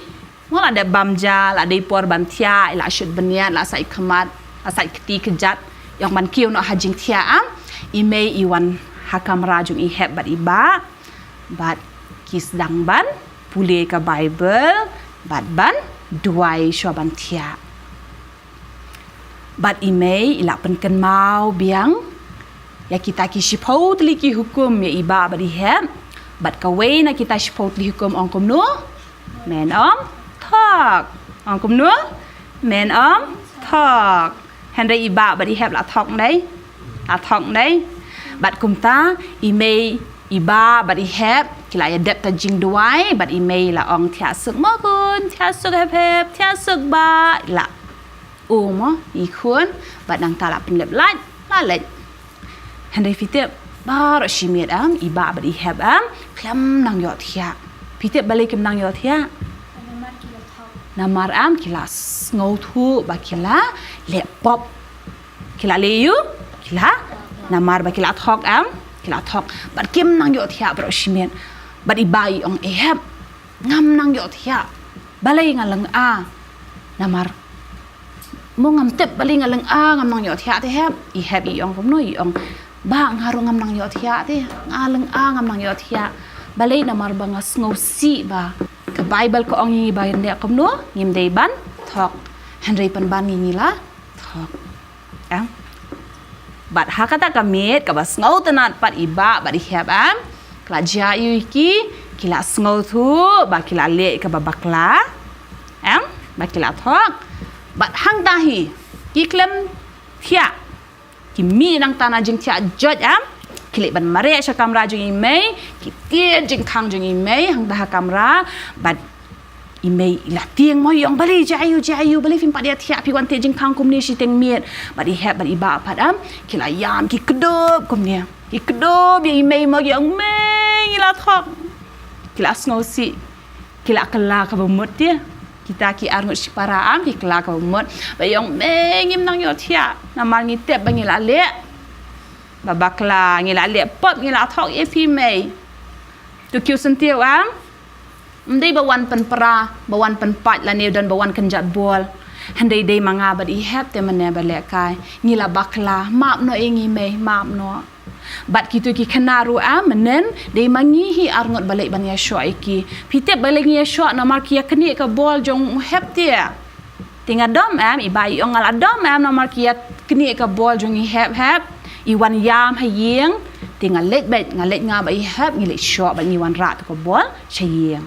mo, la dep bam ja, la dei por ban thiah, i la shut bniat, la sait khmat, la sait kti kjat, ïong ban kiew noh ha jingthiah, em, i mei i wan ha kamra jong i Hep bad i Bah, bad ki sdang ban pule ka Baibl, bad ban duwai shuwa ban thiah. Bad i mei i la pynkynmaw biang ïa kita ki shiphew tylli ki hukum ïa i Bah bad i Hep. Bad kawei na kita shiphew tylli hukum ong kumno? Men ym thok. Ong kumno? Men ym thok. Hynrei i Bah bad i Hep la thok, ym dei? La thok, ym dei? Bad kumta i mei, i Bah bad i Hep ki la ïa dep ka jingduwai, bad i mei la ong, thiah suk mo khun, thiah suk Hep Hep, thiah suk Bah. La um mo i khun, bad nangta la pynlip lait, la leit. Hynrei phi tip, baroh shi miet, em, i Bah bad i Hep, em, khlem nang ïohthiah. Phi tip balei kim nang ïohthiah? Namar, em, ki la sngewthuh ba ki la leh pop. Ki la leh aïu? Ki la, namar ba ki la thok, em, ki la thok. Bad kim nang ïohthiah baroh shi miet. Bad i Bah i ong, e Hep, ngam nang ïohthiah. Balei, nga lynga? Namar, mo, ngam tip balei nga lynga, ngam nang ïohthiah te Hep. I Hep i ong kumno? I ong, Bah, nga ruh ngam nang ïohthiah te. Nga lynga, ngam nang ïohthiah. Balei? Namar ba nga sngewsih ba ka Baibl ka ong ïa ngi ba ngin leh kumno? Ngim dei ban thok. Hynrei pynban ngi, ngi la thok. Em? Bad ha kata ka miet kaba sngewtynnat pat, i Bah bad i Hep, em, ki la jia aïu ïa ki? Ki la sngewthuh ba ki la leh kaba bakla, em, ba ki la thok. Bad hangta hi ki khlem thiah. Ki mih nangta na jingthiah joit, em, ki leit ban mareh sha kamra jong i mei, ki tied jingkhang jong i mei hangta ha kamra. Bad i mei i la tieng mo, i ong, balei, jia aïu, jia aïu, balei phim pat ïa thiah, phi wan tied jingkhang kumne shiteng miet? Bad i Hep bad i Bah pat, em, ki la ïam, ki kdup kumne. Ki kdup ïa i mei mo, ki ong, mei, ngi la thok. Ki la sngewsih. Ki la kylla kaba mut te. Kita ki arngut shipara am ki kylla ka mut. Ba ïong mei ngim nang ïohthiah. Namar ngi tip ba ngi la leh. Ba bakla ngi la leh pop ngi la thok ïa phi mei. To kiew syntiew am. Ym dei ba wan pynpra, ba wan pynpait lane don ba wan kynjat bol. Hynrei dei ma nga bad i Hep te mynne ba lehkai. Ngi la bakla, map noh ïa ngi mei, map noh. Bad kito ki khynnah ruh am mynne dei ma ngi hi arngut ba leit ban ïashoh ïa ki. Phi tip ba leit ngi ïashoh namar ki ïa knieh ka bol jong u Hep te. Te nga dom em, i Bah i ong nga la dom em namar ki ïa knieh ka bol jong i Hep Hep. I wan ïam ha ïing, te nga leit beit, nga leit nga bad i Hep, ngi leit shoh bad ngi wanrah tu ka bol sha ïing.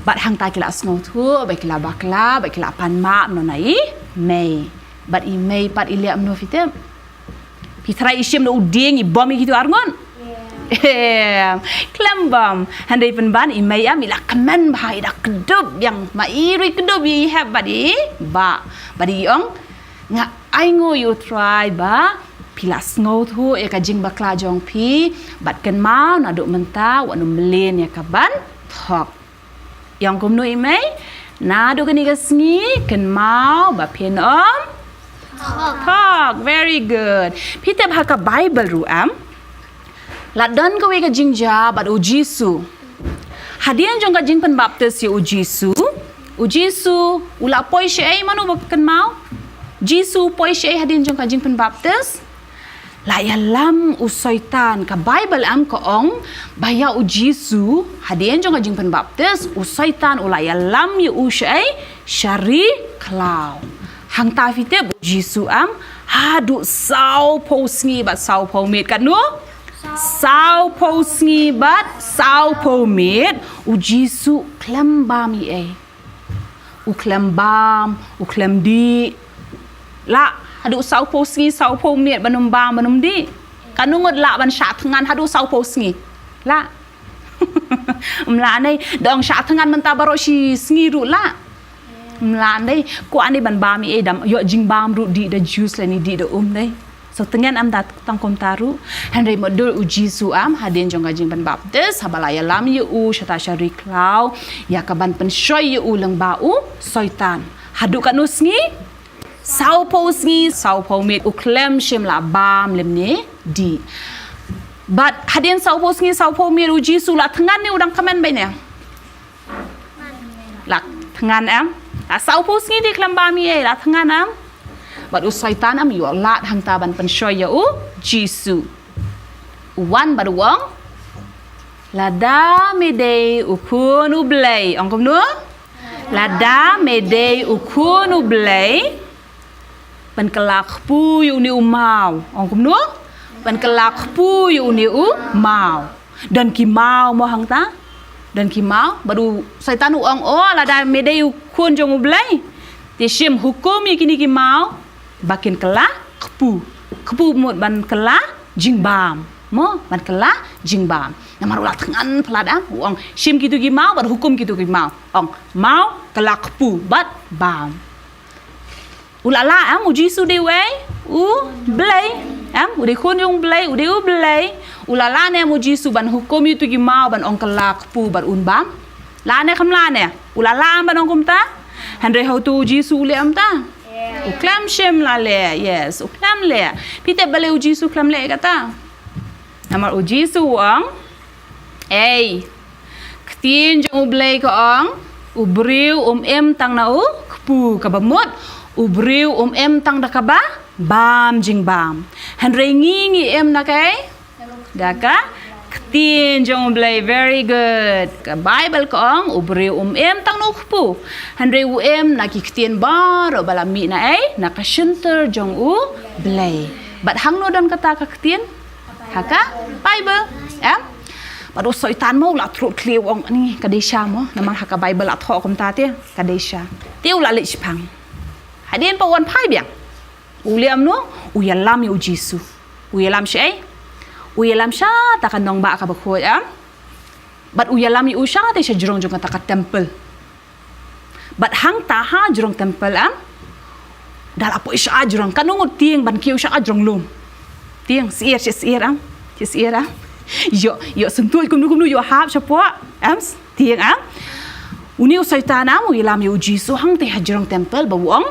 Bad hangta ki la sngewthuh ba ki la bakla, ba ki la pan map noh na i mei. Bad i mei pat i leh kumno phi tip? Phi tharai i shim noh u dieng i bom ïa kito arngut? Em, khlem bom. Hynrei pynban i mei am i la kmen bha, i da kdup biang. Ma i ruh i kdup ïa i Hep bad i Bah. Bad i ong nga ainguh ïa u Trai ba phi la sngewthuh ïa ka jingbakla jong phi. Bad kynmaw naduh mynta wat nym mlien ïa ka ban thok. I ong kumno i mei? Naduh kane ka sngi kynmaw ba phin ym thok. Very good. Phi tip ha ka Bible ruh am la don kawei ka jingjia bad u Jisu. Hadien jong ka jingpynbaptis ïa u Jisu, u Jisu u la poi shaei, mano ba kynmaw? Jisu u poi shaei hadien jong ka jingpynbaptis? La ïalam u Soitan. Ka Bible am ka ong ba ïa u Jisu hadien jong ka jingpynbaptis u Soitan u la ïalam ïa u shaei? Sha ri khlaw. Hangta phi tip u Jisu am haduh sawphew sngi bad sawphew miet, katno? Sawphew sngi bad sawphew miet u Jisu khlem bam eiei. U khlem bam, u khlem dih. Lah haduh sawphew sngi sawphew miet ban ym bam ban ym dih? Katno ngut lah ban shah thngan haduh sawphew sngi? Lah. Ym lah ne, da ong shah thngan mynta baroh shi sngi ruh lah. Ym lah ne, kwah ne ban bam eiei, da ïoh jingbam ruh dih da juice lane dih da um ne. So tngen am da tang kumta ruh. Hynrei mutdur u Jisu am hadien jong ka jingpynbaptis, haba la ïalam ïa u shata sha ri khlaw, ïa ka ban pynshoi ïa u lyngba u Soitan. Haduh katno sngi? Sawphew sngi sawphew miet u khlem shym la bam lymne dih. Bad hadien sawphew sngi sawphew miet u Jisu la thngan ne u dang kmen beit ne? La thngan em? La sawphew sngi dih khlem bam eiei, la thngan em? Bad u Soitan am ïoh lad hangta ban pynshoi ïa u Jisu. U wan bad u ong, lada me dei u Khun u Blei. Ong kumno? Lada me dei u Khun u Blei, pynkylla kpu ïa une u maw. Ong kumno? Pynkylla kpu ïa une u maw. Don ki maw mo hangta? Don ki maw? Bad u Soitan u ong, o lada me dei u Khun jong u Blei, te shim hukum ïa kine ki maw ba kin kylla kpu. Kpu mut ban kylla jingbam. Mo, ban kylla jingbam. Namar u la thngan palat am, u ong shim kito ki maw bad hukum kito ki maw. Ong maw, kylla kpu bad bam. U la lah em u Jisu dei uei? U Blei. Em, u dei Khun jong u Blei, u dei u Blei. U la lah ne em u Jisu ban hukum ïa kito ki maw ban ong kylla kpu bad un bam? Lah ne khlem lah ne? U la lah em ban ong kumta? Hynrei hato u Jisu u leh kumta? U khlem shym la leh. Yes, u khlem leh. Phi tip balei u Jisu khlem leh kata? Namar u Jisu u ong, ei, ktien jong u Blei ka ong, u briew um im tang na u kpu, kaba mut u briew um im tang da kaba bam jingbam. Hynrei ngi ngi im na kaei? Da ka ktien jong u Blei. Very good. Ka Bible ka ong u briew um im tang na u kpu, hynrei u im na ki ktien baroh ba la mih na ei? Na ka shyntur jong u Blei. Bad hangno don kata ka ktien? Ha ka Bible. Em? Bad u Soitan mo u la trud khlieh u ong, ni ka dei sha mo, namar ha ka Bible la thoh kumta te ka dei sha. Te u la leit shipang. Hadien pat u wan phai biang, u leh kumno? U ïalam ïa u Jisu. U ïalam shaei? U ïalam shata ka nongbah kaba khuid, em? Bad u ïalam ïa u shata sha jrong jong kata ka temple. Bad hangta ha jrong temple, em, da la poi sha jrong, katno ngut tieng ban kiew sha jrong lum? Tieng, syiar, syiar, em? Syiar, em? Ïoh, ïoh syntuid kumno kumno ïoh hap shapoh, em? Tieng, em? Une u Soitan am u ïalam ïa u Jisu hangtei ha jrong temple ba u ong,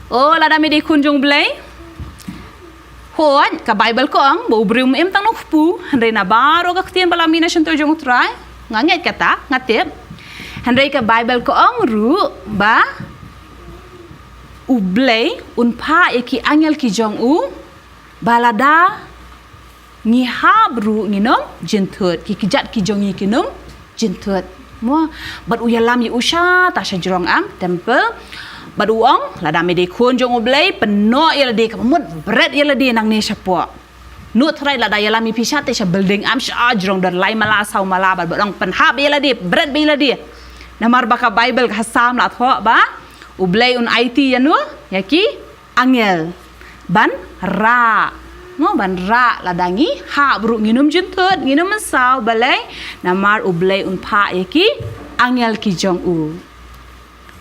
"O, lada me dei khun jong u Blei, hooid, ka Baibl ka ong ba u briew um em tang na u kpu, hynrei na baroh ka ktien ba la mih na shyntur jong u Trai, nga ngeit kata, nga tip. Hynrei ka Baibl ka ong ruh ba u Blei un phah ïa ki angel ki jong u, ba lada ngi hap ruh ngin ym jynthut, ki kjat ki jong ngi kin ym jynthut." Mo, bad u ïalam ïa u shata sha jrong am temple. Bad u ong, "Lada me dei khun jong u Blei, pynnoh ïa lade, kaba mut bret ïa lade nangne shapoh. Nud tharai lada ïalam ïa phi shatei sha building am sha jrong, don lai mala saw mala, bad, bad ong pynhap ïa lade, bret ïa lade. Namar ba ka Baibl ka ha Salm la thoh ba u Blei un aiti ïano, ïa ki angel ban rah." Mo, ban rah lada ngi hap ruh ngin ym jynthut, ngin ym mynsaw, balei? Namar u Blei un phah ïa ki angel ki jong u.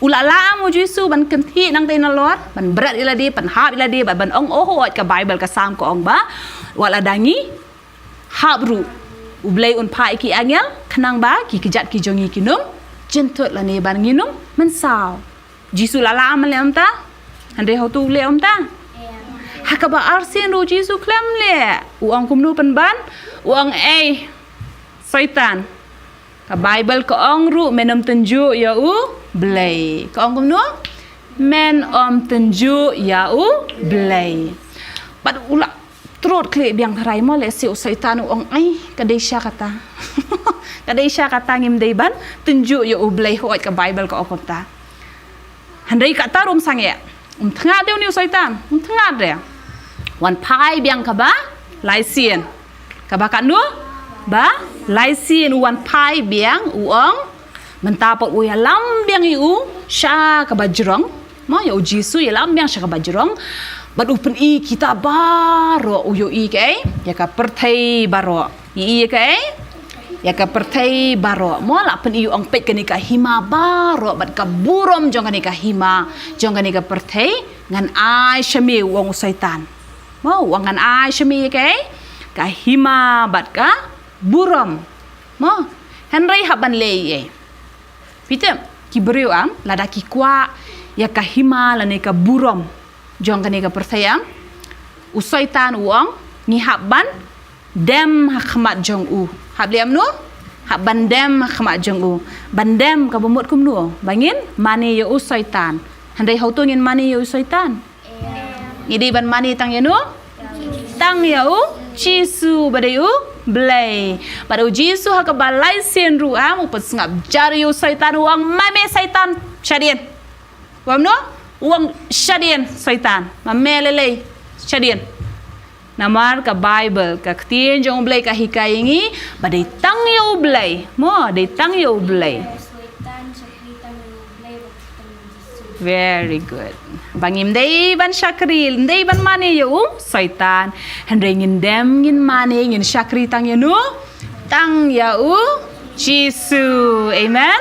U la lah am u Jisu ban kynthih nangtei nalor, ban bret ïa lade, pynhap ïa lade, ban, ban ong, "O hooid, ka Baibl ka Salm ka ong ba wat lada ngi hap ruh, u Blei un phah ïa ki angel, khnang ba ki kjat ki jong ngi kin ym jynthut lane ban ngin ym mynsaw." Jisu la lah am leh kumta? Hynrei hato u leh kumta? Ha kaba arsien ruh u Jisu khlem leh. U ong kumno pynban? U ong, "Ei Soitan, ka Baibl ka ong ruh men ym tynjuh ïa u Blei." Ka ong kumno? "Men ym tynjuh ïa u Blei." Bad u la trud khlieh biang tharai mo, lehse u Soitan u ong, "Ai, ka dei sha kata. Ka dei sha kata, ngim dei ban tynjuh ïa u Blei, hooid ka Baibl ka ong kumta." Hynrei kata ruh um sangeh. Um thngat de une u Soitan, um thngat de. Wan phai biang kaba lai sien. Kaba katno? Ba lai sien u wan phai biang, u ong, mynta pat u ïalam biang ïa u sha kaba jrong. Mo, ïa u Jisu ïalam biang sha kaba jrong. Bad u pyni kita baroh, u ïohi kaei? Ïa ka pyrthei baroh. Ïohi ïa kaei? Ïa ka pyrthei baroh. Mo, la pyni, u ong, "Peit kane ka hima baroh bad ka burom jong kane ka hima, jong kane ka pyrthei, ngan ai sha me," u ong u Soitan. Mo, u ong, "Ngan ai sha me ïa kaei? Ka hima bad ka burom." Mo, hynrei hap ban leh ei? Phi tip, ki briew am, lada ki kwah ïa ka hima lane ka burom jong kane ka pyrthei am, u Soitan u ong, "Ngi hap ban dem ha khmat jong u." Hap leh kumno? Hap ban dem ha khmat jong u. Ban dem kaba mut kumno? Ba ngin mane ïa u Soitan. Hynrei hato ngin mane ïa u Soitan? Ngi dei ban mane tang ïano? Tang ïa u Jisu ba dei u Blei. Bad u Jisu ha kaba lai sien ruh am, u pynsngap jar ïa u Soitan, u ong, "Ma me Soitan, shadien." Kumno? U ong, "Shadien Soitan, ma me lei lei, shadien." Namar ka Baibl, ka ktien jong u Blei ka hikai ïa ngi ba dei tang ïa u Blei. Mo, dei tang ïa u Blei. Very good. Ba ngim dei ban shakri, ngim dei ban mane ïa u Soitan. Hynrei ngin dem, ngin mane, ngin shakri tang ïano? Tang ïa u Jisu. Amen.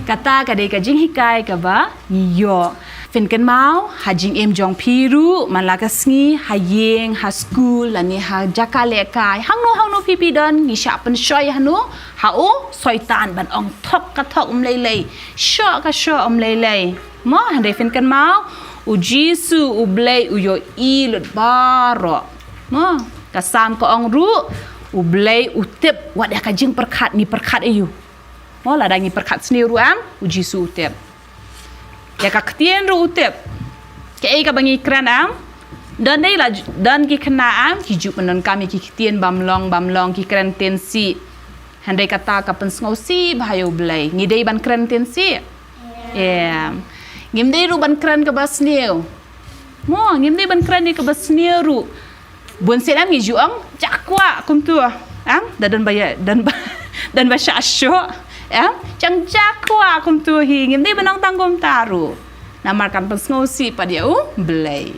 Kata ka dei ka jinghikai kaba ngi ïoh. Phin kynmaw, ha jingim jong phi ruh, man la ka sngi, ha ïing, ha skul, lane ha jaka lehkai, hangno hangno phi phi don, ngi shah pynshoi hano? Ha u Soitan, ban ong thok ka thok, um lei lei, shoh ka shoh, um lei lei. Mo, hynrei phin kynmaw, u Jisu u Blei u ïohi lut baroh. Mo, ka Salm ka ong ruh, u Blei u tip wat ïa ka jingpyrkhat ngi pyrkhat ïa u. Mo, lada ngi pyrkhat sniew ruh am, u Jisu u tip. Ïa ka ktien ruh u tip. Kaei kaba ngi kren am, don dei la, don ki khynnah am ki ju pyndonkam ïa ki ktien bymlong bymlong, ki kren ktien sih. Hynrei kata ka pynsngewsih bha ïa u Blei. Ngi dei ban kren ktien sih? Em. Ngim dei ruh ban kren kaba sniew. Mo, ngim dei ban kren ïa kaba sniew ruh. Bun sien am ngi ju ong, "Jakwah kumto." Am, da don ba ïa, don ba, don ba shah shoh. Am, "Jang jakwah kumto hi." Ngim dei ban ong tang kumta ruh. Namar kan pynsngewsih pat ïa u Blei.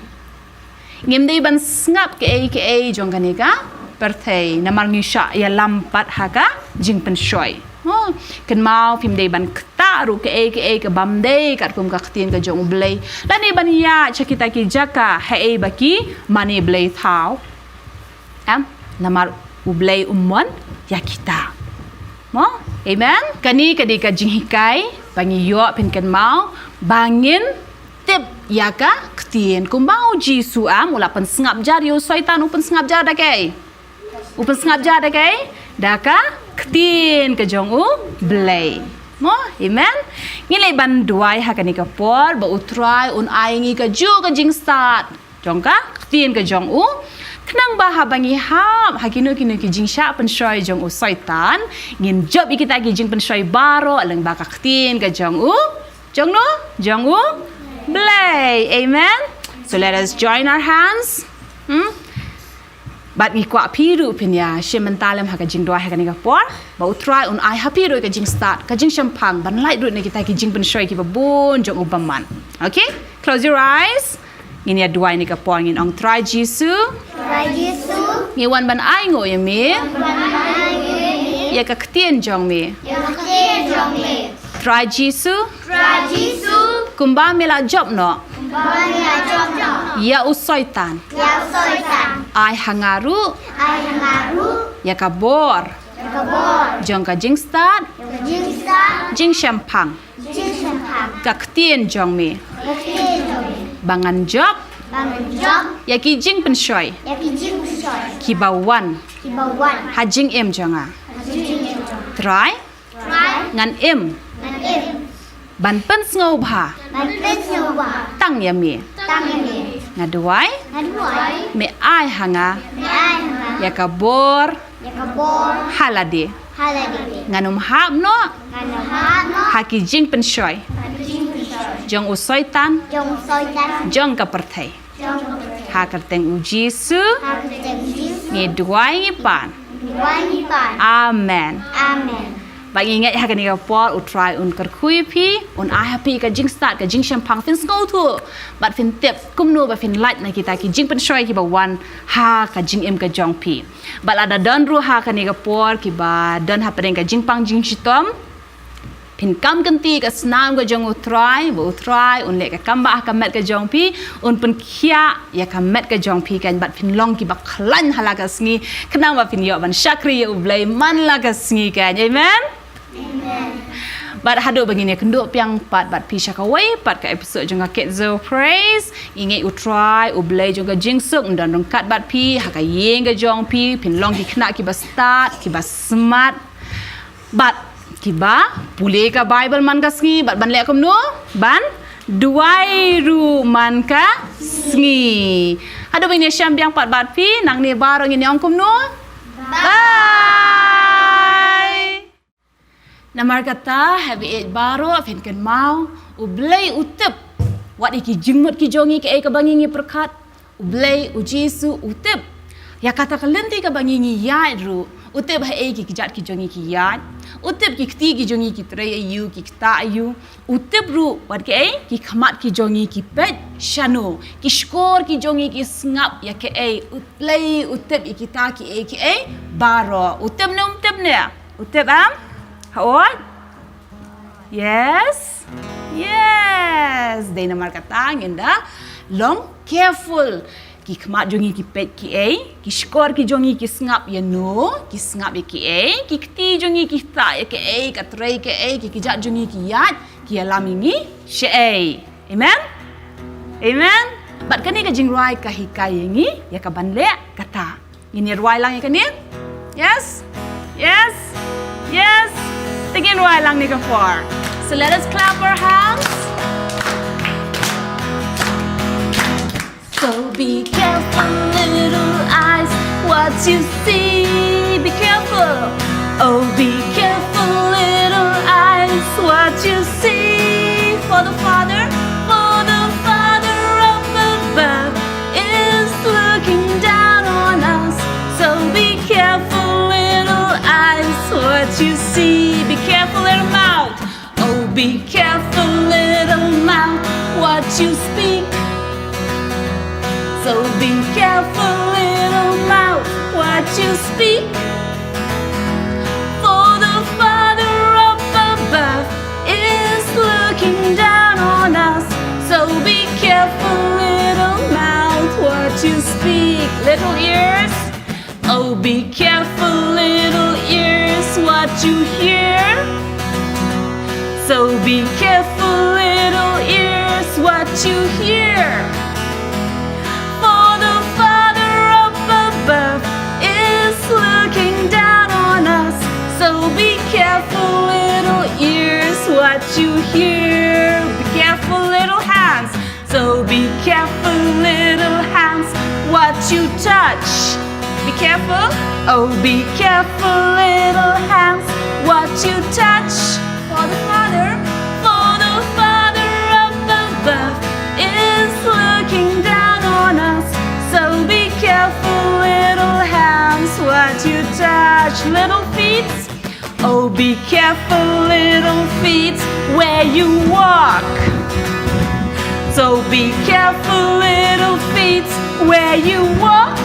Ngim dei ban sngap kaei kaei jong kane ka pyrthei. Namar ngi shah ïalam pat ha ka jingpynshoi. Mo, kynmaw phim dei ban ktah ruh kaei kaei ka bym dei katkum ka ktien ka jong u Blei. Lane ban ïaid sha kita ki jaka haei ba ki mane blei thaw. Em, namar u Blei um mon ïa kita. Mo? Amen. Kane ka dei ka jinghikai ba ngi ïoh pynkynmaw ba ngin tip ïa ka ktien kumba u Jisu am u la pynsngap jar ïa u Soitan, u pynsngap jar da kaei? U pynsngap jar da kaei? Da ka ktien ka jong U Blei. Mo? Amen. Ngi leit ban duwai ha kane ka por ba U Trai un ai ngi ka ju ka jingstad jong ka ktien ka jong u, khnang ba haba ngi hap ha kino kino ki jingshah pynshoi jong u Soitan, ngin jop ïa kita ki jingpynshoi baroh lyngba ka ktien ka jong u, jong no, jong U Blei. Amen. So let us join our hands. Hmm? Bad ngi kwah phi ruh phin ïa shim bynta lem ha ka jingduwai ha kane ka por ba U Trai un ai ha phi ruh ka jingstad, ka jingshemphang ban lait ruh na kita ki jingpynshoi kiba bun jong u bymman. Okay? Close your eyes. Ngin ïa duwai ha kane ka por, ngin ong: Trai Jisu, Trai Jisu, ngi wan ban ainguh ïa me, wan ban ainguh ïa me, ïa ka ktien jong me, ïa ka ktien jong me. Trai Jisu, Trai Jisu, kumba me la jop noh, kumba me la jop noh, ïa u Soitan, ïa u Soitan, ai ha nga ruh, ai ha nga ruh, ïa ka bor, ïa ka bor, jong ka jingstad, jong ka jingstad, jingshemphang, jingshemphang, ka ktien jong me, ka ktien jong me, ba ngan jop, ba ngan jop, ïa ki jingpynshoi, ïa ki jingpynshoi, kiba wan, kiba wan, ha jingim jong nga, ha jingim jong nga. Trai, Trai, ngan im, ngan im, ban pynsngewbha, ban pynsngewbha, tang ïa me, tang ïa me. Nga duwai, nga duwai, me ai ha nga, me ai ha nga, ïa ka bor, ïa ka bor, ha lade, ha lade. Ngan ym hap noh, ngan ym hap noh, ha ki jingpynshoi, ha ki jingpynshoi, jong u Soitan, jong u Soitan, jong ka pyrthei. Ha ka kyrteng u Jisu. Ha ka kyrteng u Jisu. Ngi duwai ngi pan. Ngi duwai ngi pan. Amen. Amen. Ba ngi ngeit ha kane ka por U Trai un kyrkhu ïa phi, un ai ha phi ka jingstad, ka jingshemphang, phin sngewthuh bad phin tip kumno ba phin lait na kita ki jingpynshoi kiba wan ha ka jingim ka jong phi. Bad lada don ruh ha kane ka por kiba don hapdeng ka jingpang jingshitom, phin kam kynti ka snam ka jong U Trai, ba U Trai un leh ka kam ba ha ka met ka jong phi, un pynkhiah ïa ka met ka jong phi kan, bad phin long kiba khlaiñ ha la ka sngi, khnang ba phin ïoh ban shakri ïa U Blei man la ka sngi kan. Amen. Amen. Bad haduh ba ngin ïa kynduh biang pat bad phi sha kawei pat ka episode jong ka Kit Zo Praise, ngi ngeit U Trai U Blei jong ka jingsuk un don ryngkat bad phi ha ka ïing ka jong phi, phin long ki khynnah kiba stad, kiba smat, bad kiba pule ka Bible man ka sngi, bad ban leh kumno, ban duwai ruh man ka sngi. Haduh ba ngin ïashem biang pat bad phi, nangne baroh ngin ïa ong kumno? Bye. Namar kata, haba ïeit baroh, phin kynmaw, U Blei u tip wat ïa ki jingmut ki jong ngi, kaei kaba ngi ngi pyrkhat. U Blei, U Jisu u tip ïa kata ka lynti kaba ngi ngi ïaid ruh. U tip haei ki kjat ki jong ngi ki ïaid. U tip ki kti ki jong ngi ki trei aïu, ki ktah aïu. U tip ruh wat kaei ki khmat ki jong ngi ki peit shano, ki shkor ki jong ngi ki sngap ïa kaei. U Blei u tip ïa kita kiei kiei baroh. U tip ne um tip ne? U tip em? Haoid? Yes. Yes. Dei namar kata ngin da long careful. Ki khmat jong ngi ki peit kiei, ki shkor ki jong ngi ki sngap ïano, ki sngap ïa kiei, ki kti jong ngi ki ktah ïa kiei, ka trei kiei, ki kjat jong ngi ki ïaid, ki ïalam ïa ngi shaei. Amen. Amen. Bad kane ka jingrwai ka hikai ïa ngi ïa ka ban leh kata. Ngin ïa rwai lang ïa kane? Yes? Yes? Yes? Te ngin rwai lang ne ka por. So let us clap our hands. So be careful, little eyes, what you see. Be careful. Oh, be careful, little eyes, what you see. For the Father, for the Father up above is looking down on us. So be careful, little eyes, what you see. Be careful, little mouth. Oh, be careful, little mouth, what you speak. So be careful, little mouth, what you speak. For the Father up above is looking down on us. So be careful, little mouth, what you speak. Little ears. Oh, be careful, little ears, what you So be careful, little ears, what you hear. For the Father up above is looking down on us. So be careful, little ears, what you hear. Be careful, little hands. So be careful, little hands, what you touch. Be careful. Oh, be careful, little hands, what you touch. For the Father, for the Father up above is looking down on us. So be careful, little hands, what you touch. Little feet, oh, be careful, little feet, where you walk. So be careful, little feet, where you walk.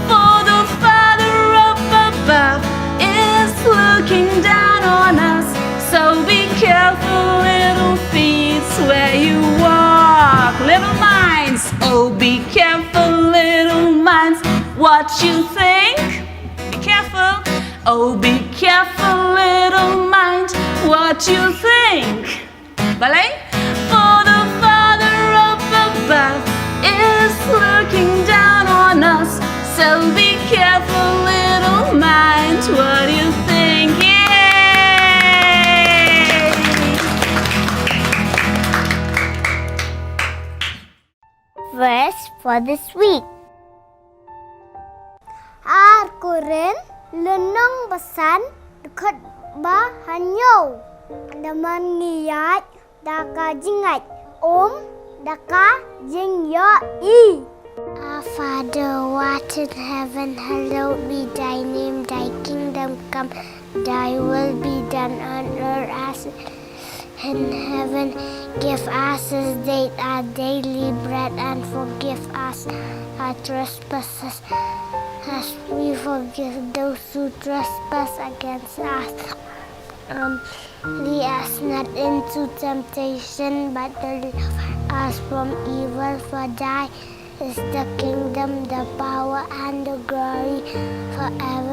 For the Father up above is looking down on us. So be careful, little feet, where you walk. Little minds, oh, be careful, little minds, what you think. Be careful, oh, be careful, little mind, what you think. Balei? For the Father up above is looking down on us. So be careful, little mind, what you think. Yay! Verse for this week. Ar Korinth lynnong ba san, dkhot ba hynñiew. Da man ngi ïaid da ka jingngeit, ym da ka jingïohi. Our Father, who art in heaven, hallowed be thy name. Thy kingdom come, thy will be done on earth as in heaven. Give us this day our daily bread, and forgive us our trespasses, as we forgive those who trespass against us. Um, lead us not into temptation, but deliver us from evil. For thy is the kingdom, the power, and the glory forever.